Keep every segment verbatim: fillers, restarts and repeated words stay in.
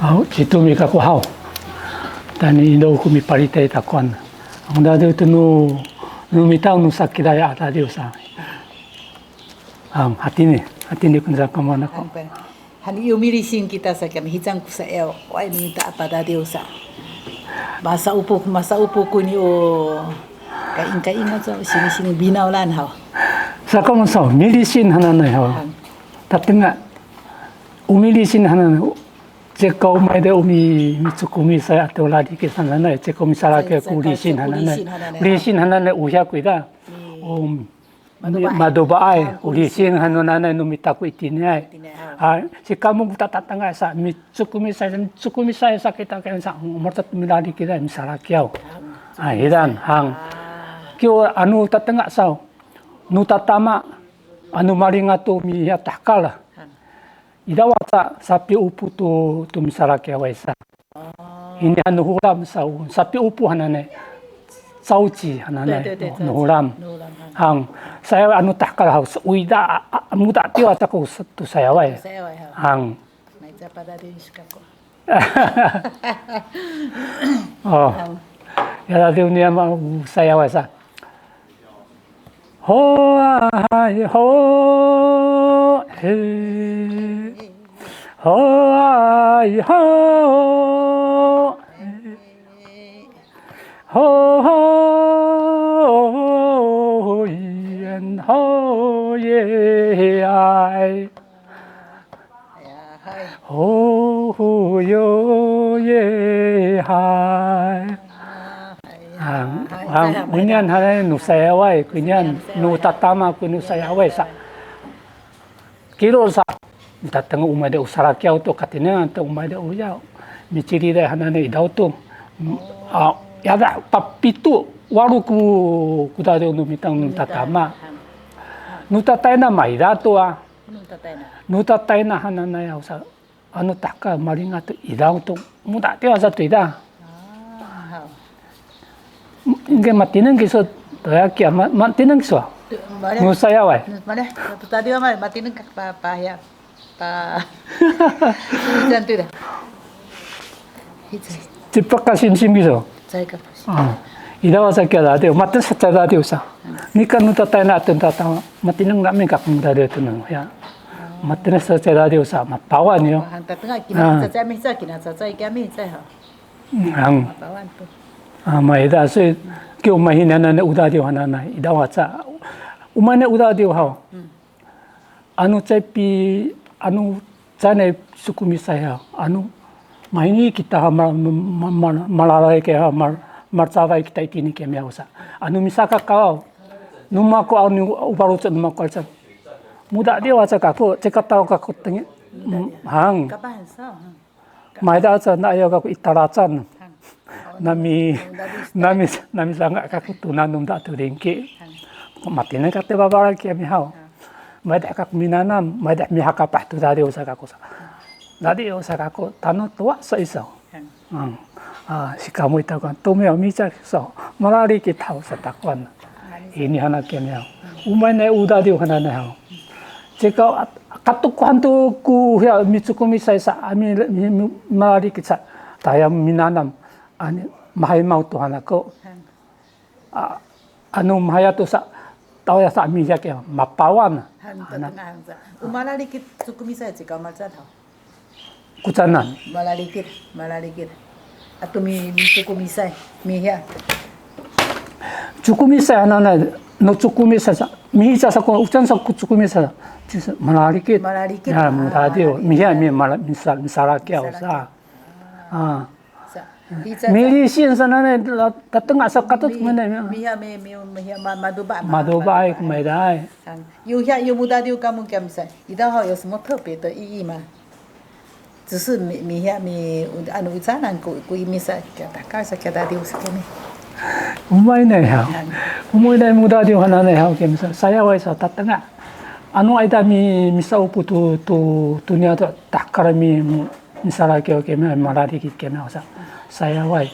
Aw, ci Tumi kako haw. Tayni indo ku mipalitay takuan. Ang dadiw tu nu, nu mitaw nu sakiday a dadiw sa. Ang, hatini, hatini ku nasa kamo nako. Han, yu milisin kita sa kami, hicang ku sa ew, way nu mita a padadiw sa. Masaupu, masaupu ku ni o, kaing, kaing aca, sini, sini, binaw lan haw. Sa kamo sa, milisin hananay haw. Han. Tatenga, u milisin hananay, ceko umay de umi, micukumisay ato ladi ke hananay, ceko misalaki ku lisin hananay. Lisin hananay, uya ku ida. Madubaay, ulisin hananay nu mita ku itiniay. A, si kamu ku tatatanga sa, micukumisay, cukumisay sa kita ken sa, umur tat miladi kita misalakiaw. A, hidan, hang. Kiyo anu tatenga sa, nu tatama, anu malinga tu miya tahkal. Ida waca sapiupu tu, tu misalakiaway sa. Ini anu hulam sa, sapiupu hananay, sauci hananay, 对，对，对， nu hulam. sauci，nu hulam，ha。 Hang, saya anu tahkal haw, uida, a, a, muda tiwa sa ku tu sayaway. Sayaway, ha. Hang. Maica pada di sikaku. Oh. Hang. Ya, tadi ini ama sayaway sa. Ho ai ho e, ho ai ho e, ho ho yen ho ye ai. Ho ho yo ye hai. Ang, ang, munian hanay nu sayaway, kunian nu tatama ku nu sayaway sa. Kilo sa, tateng umay de u salakiaw to, katineng to umay de uyaw. Micili de hananay idaw to. A, yada papitu, walu ku, ku dadiw nu mitang nu tatama. Nu tatayna maida to a. Nu tatayna. Nu tatayna hananay haw sa, anu tahkal malinga tu idaw tu, muda tiwa sa tu ida. A, haw. Ingge matineng kiso, toya kia, ma-, matineng kiso. Tu, mali. Nu sayaway. Nu, mali. Tu tadi wa mali, matineng ka pa, pa ya. Pa. Jangan tu dah. Hicai. Cipak ka simsim kiso. Cai ka. A. Ida wa sa kia dadiw, matineng sa cai dadiw sa. Nika nu tatayna aten tatama, matineng na mi kak muda dadiw tu nang, ya. Matineng sa cai dadiw sa, mapawan yo. Hang tatengah kina cacai mi sa, kina cacai kami sa ha. Ang. Mapawan tu. A, maida, so, ki umay hinanay u dadiw hananay, ida waca. Umay ne u dadiw haw. Anu cai pi, anu cai nai suku misay ha, anu mahini kita ha, ma-, ma-, ma-, malalay ke ha, ma-, macavay kita itini ke miyaw sa. Anu misaka kaw, nu mako anu ubaru sa, nu mako sa. Muda tiwa sa kako, cekataw kako tengi, hang. Kapahan sa, hang. Maida aca na ayaw kaku i talacan. Nami, nami, nami sanga kaku tu nanum da tu lingki. Matineng kate babara kami haw. Maida kaku minanam, maida mihakapah tu dadiw sa kaku sa. Dadiw sa kaku, tanu tuwa sa iso. Hmm. A, si kamu ita kan, tumiyo mica so, malali kita haw sa takuan. Ini hana kemiyaw. Umay ne u dadiw hana ne haw. Cika at-, katukuhan tu ku hiya micukumisay sa, ami mi, mi, malali kita sa, taya minanam, ani mahayimaw tu hana ko. A, anu mahaya tu sa, tawaya sa ami hiya kiya, mapawan. Hana. Umalali kita cukumisay cika macan haw. Kucanan. Malalikit, malalikit. Atu mi, mi cukumisay, mihiya. Cukumisay hananay, no cukumisay sa, mihica sa ko, ucan sa ko cukumisay sa. Malalikit. Malalikit. Ya, mutadiw. Mihiya, mi mala-, misal-, misalakiaw sa. A. Milisin sananay, la-, tatengah sa katut mi, mi, mihiya, mi, mi, mihiya, ma-, maduba, ma-, maduba ay, maduba ay. Kumayda ay. Yu hiya, yu mutadiw kamu kiyamisay. Ida haw, 有什么特别的意义吗？ 只是 mi, mihiya, mi, anu, icanan ku, ku imis sa, kiya takal sa, kiya dadiw sa kami. Umaynay haw. Umaynay mudadiw hananay haw kami sa, sayaway sa tatengah. Anu ayda mi, misaupu tu, tu, tu niya tu takal mi, misalakiaw kami, malali kami sa. Sayaway.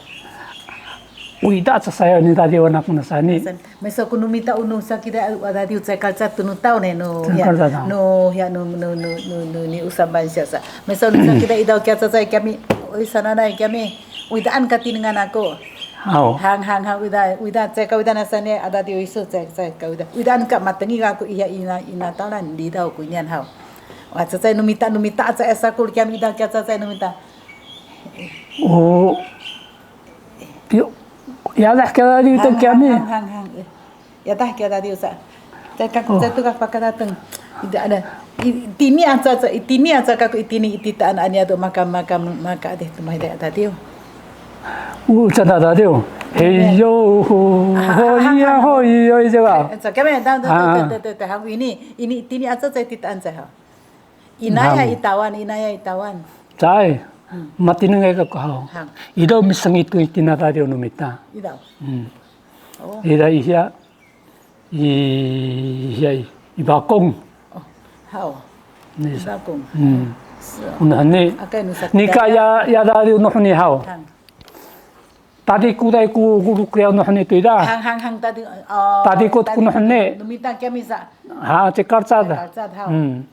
Uida sa sayaway ni dadiw anak na sani. Mesa ku nu mita unu sa kita ada di ucai kalca tu nu tau ne nu ya nu ya nu nu nu nu nu ni usamban sia sa. Mesa nu sa kita idau kia cacay kami Uy, sananay kami, uydaan katinengan aku. Haw. Hang, hang, hang, uyda, uyda, ceka uyda nasane ada di uysu, cek, cek, ka uyda. Uydaan ka matengil aku iya ina, ina talan, di daw ku nian haw. Wa, cecay numita, numita, cek esa ku kami da, cecay numita. O, yo, yadah kaya di itu kami. Hang, hang, hang, hang. Yadah kaya tadi usa. Cai kaku, cai tu kak pakadateng. Tidak ada. I-, itini aca, aca, itini aca kaku itini ititaan ani atu maka, maka, maka deh tumay deh tadi. Uca tadi. Heyo, hoya, hoya, coba. Cai kami tahu, tahu, tahu, tahu, tahu, tahu, ini, ini itini aca cai titaan cai ha. Inaya itawan, inaya itawan. Cai, matineng kaku haw. Hang. Idaw miseng itu itina tadi nu mita. Idaw. Hmm. Oh. Ida iya, i, iya, i, i bakong. Oh, haw. Ni sa-, i bakong. Hmm. Sa-, unahani. Akai nusa nika ya, ya dari unuhni haw. Hang. Tadi ku dai ku guru kriya unuhni tu ida. Hang, hang, hang tadi, oh, tadi ku tadi nuhni. Numita kami sa. Ha, cekal sa da. Cekal sa haw. Hmm.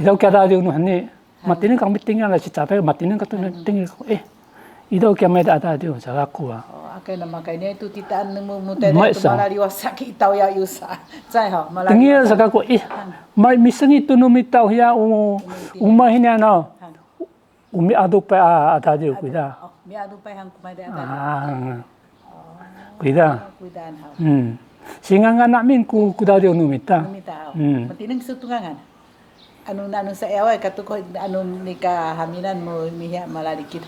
Idaw kaya tadi unuhni. Matineng kami tinggal la si capek, matineng katu tinggal. Eh, idaw kami ada ada di usaha aku ah. Oh, akai nama kaini itu titaan nemu mutai itu malaliwa sakit tahu ya yusa. Cai ha, malaliwa. Tinggal sakaku, ih, mai miseng itu numi tahu ya, u, umah ini ano. Umi adu pe ada di kuda. Oh, mi adu pe hang kumai ada. Ah. Kuida. Kuidaan haw. Hmm. Singangan amin ku, ku dadiw nu mita. Nu mita haw. Hmm. Matineng sutungangan. Anu, anu saayaway katu ko anu nika haminan mu mihiya malalikid.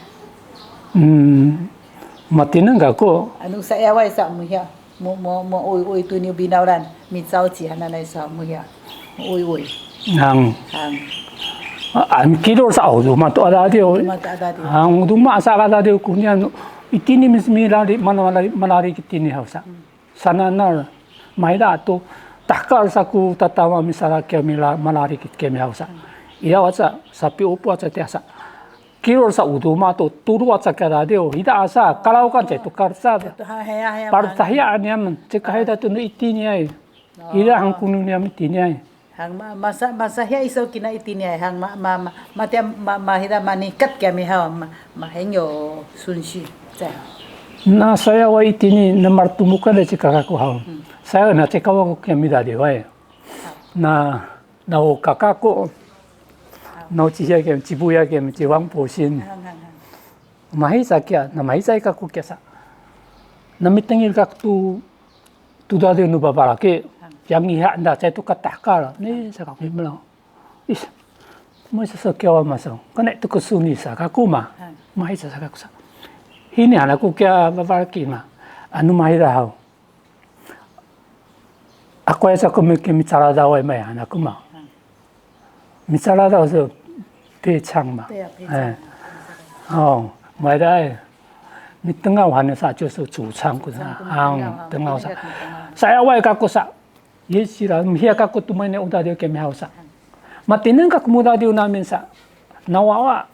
Hmm. Matineng kako. Anu saayaway sa mihiya. Mu, mu, mu, uy, uy, tu niu binawlan. Micaw ci hananay sa mihiya. Uy, uy. Hang. Hang. A, an kidor sa, o, duma to adadi, o. Duma to adadi. Hang, duma sa adadi, kunian, itini mis-, milari, mana malari, malari kitini haw sa. Hmm. Sananal, maila to, tahkal sa ku tatama misara kami la, malari kit kami haw sa. Hmm. Iya wa sa, sapi upu wa sa tiya sa. Kidor sa o duma to, turu wa sa kadadi, o, ida asa, kalaw kan sa, tukar sa. Itu ha, heya, heya, par tahiya aniam, cek kahida to nu itini ay. Oh. Ida hang kunu niam itini ay. Hang ma-, masa, masa hiya iso kina itini ay, hang ma-, ma-, ma-, matiya ma-, mahida manikat kami haw, ma-, mahenyo sunsi, cai. Na saya wa itini, na martumukan da cika kaku haw. Hmm. Saya na cika wa ku kami dadi wa. Na, na o kakaku, na o cihiya kami, cibuya kami, ciwang posin. Hang, hang, hang. Mahi sa kiya, na mahi sa kaku kiya sa. Na mitengil kaku tu, Tudadi nu babalaki, yang iha nda cai tu katahkal, ni sa kaku mimelaw. Is, mo sa sa kiyawa masaw, kane tu kusuni sa kaku ma, mahi sa sa kaku sa. Hini hanaku kiya babalaki ma, anu mahi da haw. Aku ay sa ku mi-, ki micaladaway may hanaku ma. Micaladaw su picang ma. 对啊，picang. 哎。哦，买的哎。你等啊，我还能啥，就是主唱，主唱，啊，等啊，等啊，啥。等啊。Saya way kaku sa. Ye sila, mihiya kaku tumay ne udadiw kami haw sa. Matineng kaku mudadiw namin sa. Nawawa.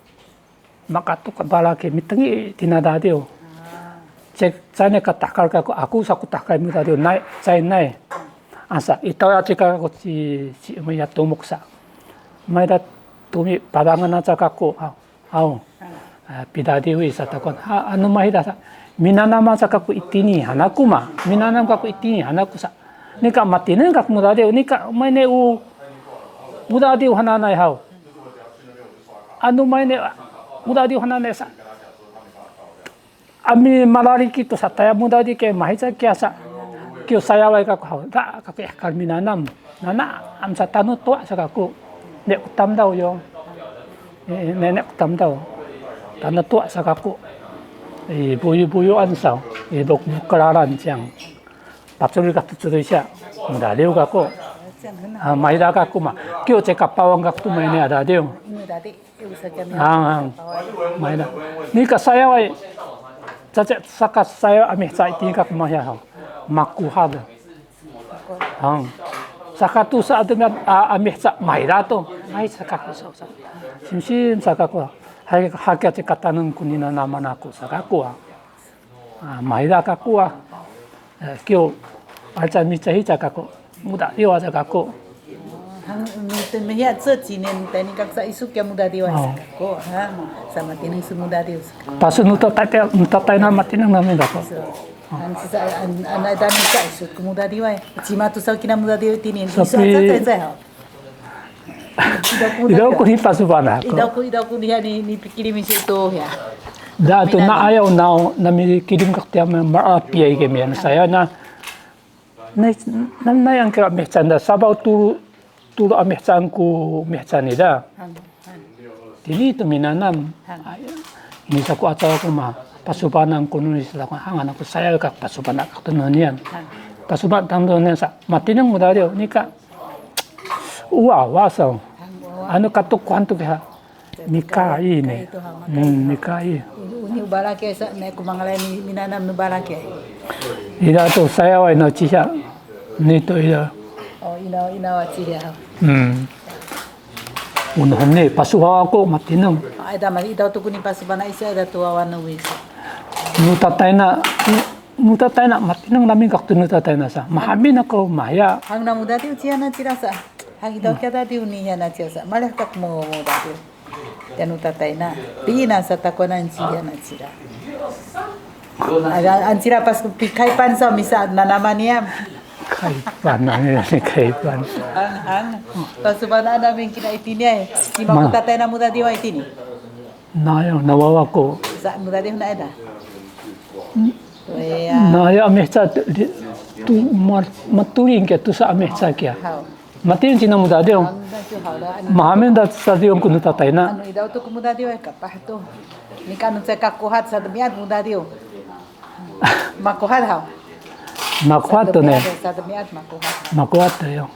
Makatuk balaki mitengi tina dadiw. Cek cayne katahkal kaku, aku sa ku tahkal mudadiw, nay, cay nay. Asa, itaw ya cika kaku ci, ci, ya tumuk sa. Mayda tumi padangan aca kaku, aw, aw. Ah, pidadiw i sa takon, ha, anu mahida sa. Minanam aca kaku itini, hanaku ma. Minanam kaku itini, hanaku sa. Nika matineng kaku mudadiw, nika mayne u, mudadiw hananay haw. Anu mayne, mudadiw hananay sa. Ami malaliki tu sa taya mudadiw ke mahica kiya sa. Kiyo sayaway kaku haw. Da kaku eh kal minanam. Nana am sa tanu tuwa sa kaku. Ne ku tamdaw yo. Eh, nenek ku tamdaw. Tanu tuwa sa kaku. Eh, buyu-buyuan sa. Eh, buk-, bukalalan ciyang. Paculi kaku tu culi siya. Mudadiw kaku. Ah, mahida kaku ma. Kiyo ceka pawang kaku tu mayne adadiw. Ang, ang. Mahida. Nika sayaway. Caca saka sayaw amih ca itini kaku mahiya haw. Makuhad. Ang. Saka tu sa ademian, a, amih ca mahida tu. Mahi saka ku sa, sa. Simsim saka ku. Hay, hakiya cika taneng kunina naman aku saka ku, ah. Ah, mahida kaku, ah. Eh, kiyo, aca micahi ca kaku. Mudadiw aca kaku. Mihiya 这几年 tayni kakasa isu kiya mudadiw ay. Saka ko, ha, sa matineng su mudadiw saka. Pasu nu tatay, nu tatayna matineng nami kako. So, ang sisa, an, an, tayni sa isu ku mudadiw ay. Cima tu sa kina mudadiw tini. Isu sa, sa, sa, ha. Idaw ku ni pasubana ko. Idaw ku, idaw ku niya ni, ni pikilim isu to ya. Da tu na ayaw na, na mikilim kaktiya ma, ma, a, piyay kami, ano saya na, na, na, na yang kira mihcan da, sabaw tu, tulu a mihcan ku mihcan ida. Tini tu minanam. Ay, ini saku acaw ku ma, pasubanan ku nuni sila ku, hangan aku saya ka pasubanan ka tu nunian. Pasubanan tang nunian sa, matineng mudadiw, nika, uwa, uwa sa. Ano katuk kuhan tu kiha. Nika i ne. Hmm, nika i. Uni, uni ubalaki sa, ne kumangalay ni minanam nu balaki. Ida tu saya wa ina cisa. Ni tu ida. Oh, ina, ina wa cisa. Hmm. Unu ne, pasuha aku matineng. Ay, da mali ida tu kuni pasubana isa, ida tu awan nu wis. Nu tatayna, nu tatayna matineng nami kaktu nu tatayna sa. Mahamin aku maya. Hang na mudadiw ciya na cira sa. Hang idaw kiya dadiw ni hiya na cira sa. Malih kak mu mudadiw. Tanu tatayna. Pina sa takuanan ci hiya na cira. Ada ancira pas pikaipan sa misa nanaman niya. Kaipan, nami kaipan. Hang, hang. Pasubana nami kina itini ay. Sima ku tatayna mudadiw ay itini. Naya, nawawa ko. Sa mudadiw na eda. Naya amihca tu, tu ma, matuling ke tu sa amihca kiya. Hau. Matineng cina mudadiw. Mahamin da sa dadiw ku nu tatayna. Anu idaw tu ku mudadiw ay kapah tu. Nika nu ceka kuhat sa demiat mudadiw. Makuhat hau. Makuhat tu ne. Sa demiat makuhat. Makuhat tu yo.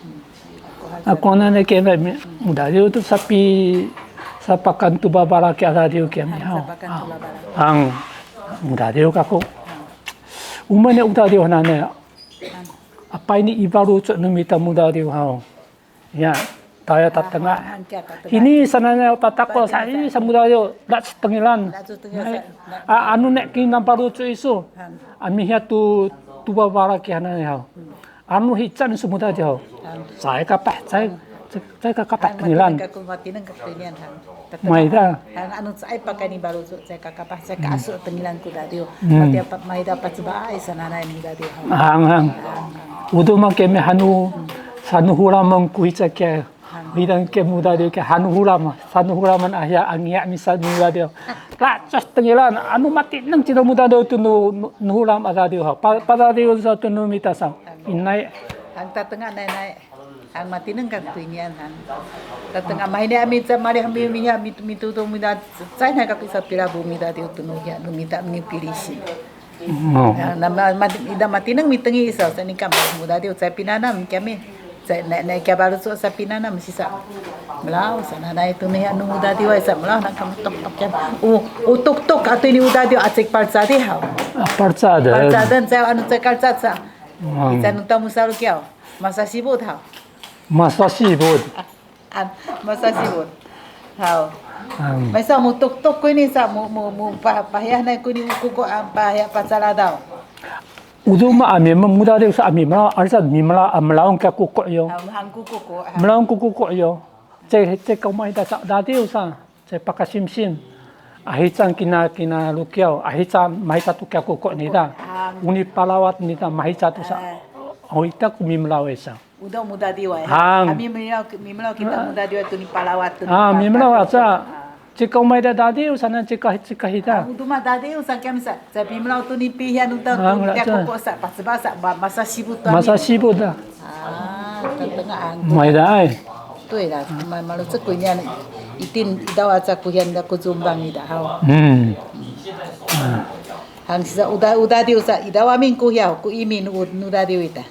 Aku nane keme mudadiw tu sapi sapakan tu babalaki a dadiw keme hau. Sapakan tu babalaki. Ang mudadiw kaku. Umay ne udadiw nane. Apa ini ibaru cek nu mita mudadiw hau. Ya, taya tatengah. Ini sanane tatako sa ini sa mudadiw dat setengilan. Anu ne kina baru cek isu. Amihiya tu tu babalaki hanane hau. Anu hican su mudadiw. Cai kapah, cai, cai kakapah tengilan. Maida. Hang anu cai pakai ni baru cai kakapah, cai kaasu tengilan ku dadiw. Pati apa maida pacuba ai sananay mudadiw. Hang, hang. Udu ma keme hanu, sanu hulaman ku hica ke. Bidang ke mudadiw ke hanu hulaman, sanu hulaman ahiya angiya misa mudadiw. Lacos tengilan, anu matineng cina mudadiw tu nu, nu, nu hulam a dadiw ha. Pa, padadiw sa tu nu mita sa. Inay. Hang tatengah nay nay. Hang matineng kan tu inian hang. Tatengah mahini ami sa malih ami miya mi, mi tu tu mita. Cai nay kaku sa pila bu mita tiu tu nu ya nu mita mi pilisi. Na, na, ma, ma, ida matineng mitengi sa, sa nika mudadiw sa pinanam kami. Sa na, na kiya baru so sa pinanam sisa. Melaw sa na, na itu nih anu mudadiw sa melaw na kamu tok tok kiya. U, utuk tuk atu ini mudadiw acik palcadi haw. Palcadan. Palcadan sa anu cai kalcat sa. Isa nunta musalu kiyaw. Masa sibut haw. Masa sibut. An, masa sibut. Haw. Masa mu tuktuk ku ini sa mu, mu, mu pa, pahiyah na ku ini kuko, ah, pahiyah pasaladaw. Udu ma ami mudadiw sa ami melaw, alisa mi melaw, ah, melaw ka kuko yo. Haw, hang kuko, haw. Melaw kuko yo. Cai, cai kau mai da sa dadiw sa. Cai pakasimsim. Ahican kina, kina lukiyaw. Ahican mahica tu kiya kuko nida. Uni palawat nida mahica tu sa. Oita ku mi melaw sa. Uda mudadiw ay. Hang. Ami mimelaw, mimelaw kita mudadiw ay tu ni palawat tu ni. Ah, mimelaw aca. Cika umay da dadiw sana cika, cika hita. Udu ma dadiw sa kami sa. Sa mimelaw tu ni pihian uda tu ni kuko sa, pasba sa, masa sibut tu. Masa sibut da. Ah, tatengah angku. May da ay. Tu ila, malu cek ku ini itin daw aca kuhian da ku jumbang ida haw. Hmm. Hang sisa uda, uda diw sa, idaw amin kuhiaw, ku imin u, nu dadiw ita.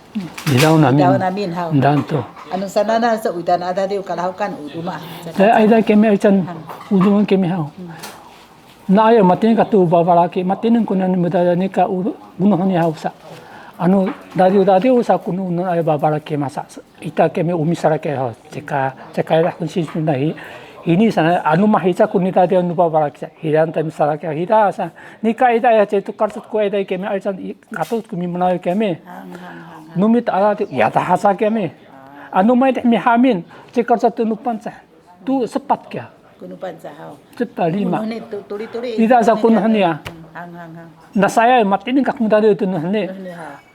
Idaw namin. Idaw namin haw. Ndan to. Anu sanana sa uda na ada diw kalahukan uduma. Eh, ayda kemi aycan uduma kemi haw. Na ayo matin ka tu babalaki, matin ku nani mudada nika unuhni haw sa. Anu dadiw dadiw sa kunu nun ayo babalaki masa. Ita kemi umi sarake ho, ceka, ceka ira kun si sunda hi, ini sana, anu mahica kuni dadiw nu babalaki sa, hidan temi sarake hida sa, nika ida ya cetu kartut ku ida kemi, aisan katut kumi menal kemi. Numit ala ti, ya tahasa kemi. Anu maydih mihamin, cikal sa tu nu Pangcah. Tu sepat kiya. Ko nu Pangcah, haw. Sepat, lima. Ko nu heni, tu-, tuli-tuli. Ida sa ko nu heni, a. Hmm, hang, hang, hang. Nasayay, matini kak muda tu nu heni. Nu heni, ha.